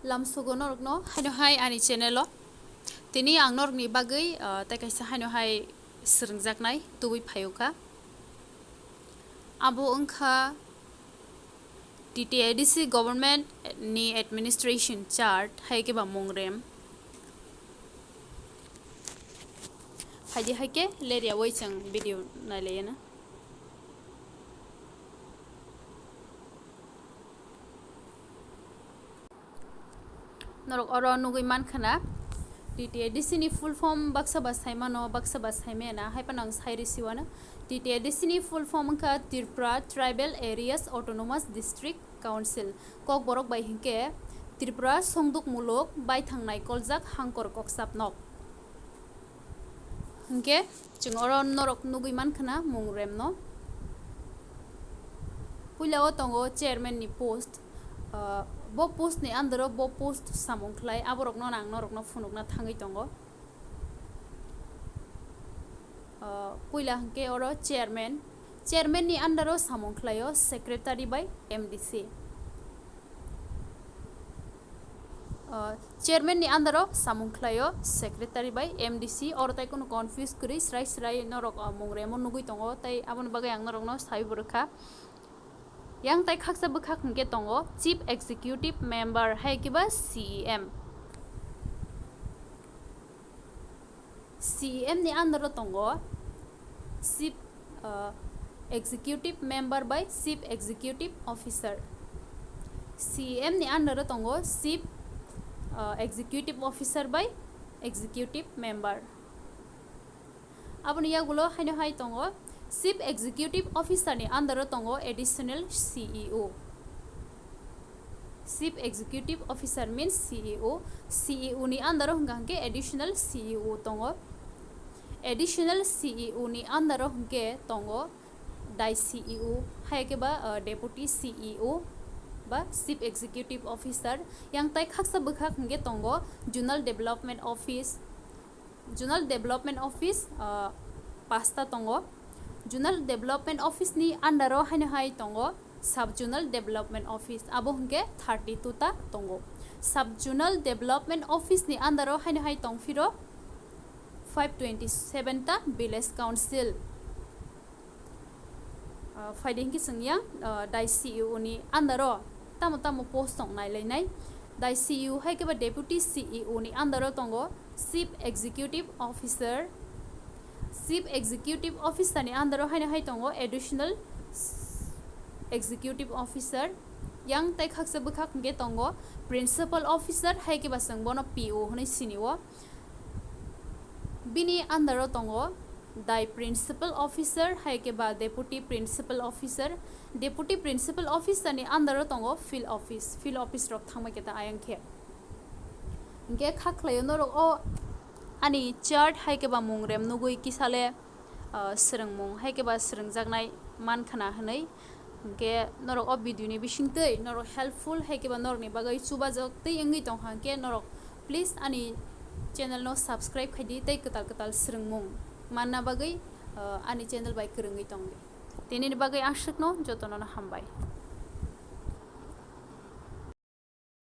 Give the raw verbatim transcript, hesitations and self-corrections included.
Lamsogo norokno haino hai ani channel o. Tini ang norokni bagwi, ah, tei kaisa haino hai swrwngjaknai tubui phaio kha. Abo wngkha T T A D C government ni administration chart hai khe ba mungrem. Phaidi hai khe lerya wai chwng video nailaiyana. Norok oro nugui mankha na, T T A D C ni full form baksa ba saimano, baksa ba saimaya na, hai phano ang sai risiwano. T T A D C ni full form wngkha Tripura Tribal Areas Autonomous District Council. Kokborok bai hinkhe Tripura Songduk Muluk Baithang Naikoljak Hangkor Koksap Nok. Hinkhe chwng oro norok nugui mankha na mungremno. Puila o tongo chairman ni post. Ah, bo post ni under o bo post samung khlai aborokno ang norokno phunukna thangwi tongo. Ah, puila hinkhe oro chairman, chairman ni under o samung khlaio secretary bai M D C. Ah, chairman ni under o samung khlaio secretary bai M D C, oro tai kunu confuse kwrwi srai srai norok, ah, mungremo nugui tongo, tai aboni bagwi ang norokno sai bo rwkha. Yang tai khaksa bwkhak hinkhe tongo chief executive member hai khe ba C E M. C E M ni under o tongo chief, ah, executive member bai chief executive officer. C E M ni under o tongo chief, ah, executive officer bai executive member. Aboni yagulo haino hai tongo, chief executive officer ni under o tongo additional C E O. Chief executive officer means C E O. C E O ni under o hwnkha hwnkhe additional C E O tongo. Additional C E O ni under o hwnkhe tongo dai C E O, hai khe ba, uh, deputy C E O ba chief executive officer. Yang tai khaksa bwkhak hwnkhe tongo zonal development office. Zonal Development Office, ah, pasta tongo. Zonal Development Office ni under o haino hai tongo Sub Zonal Development Office, abo hwnkhe thirty two ta tongo. Sub Zonal Development Office ni under o haino hai tongphiro five twenty seven ta Village Council. Ah, phaidi hinkhe chwng yang, ah, dai C E O ni under o tamo tamo post tong nailainai. Dai C E O hai khe ba Deputy C E O ni under o tongo Chief Executive Officer. Chief Executive Officer ni under o haino hai tongo Additional Executive Officer. Yang tai khaksa bwkhak hinkhe tongo Principal Officer, hai khe ba chwng bono P O hwnwi sini o. Bini under o tongo dai Principal Officer, hai khe ba Deputy Principal Officer. Deputy Principal Officer ni under o tongo Field Office, Field Office rok thangma khe ta ayang khe. Hinkhe kha khlaio norok o ani chart hai khe ba mungrem nugui kisa le, ah, swrwngmung hai khe ba swrwngjaknai man khna hwnwi. Hinkhe norok o video ni bisingtwi norok helpful hai khe ba norokni bagwi chubajak tei wngwi tongkha hinkhe norok please ani channel no subscribe khaidi tei kwtal kwtal swrwngmung manna bagwi, ah, ani channel bai kwrwngwi tongdi. Tinini bagwi aswkno jotono no hambai.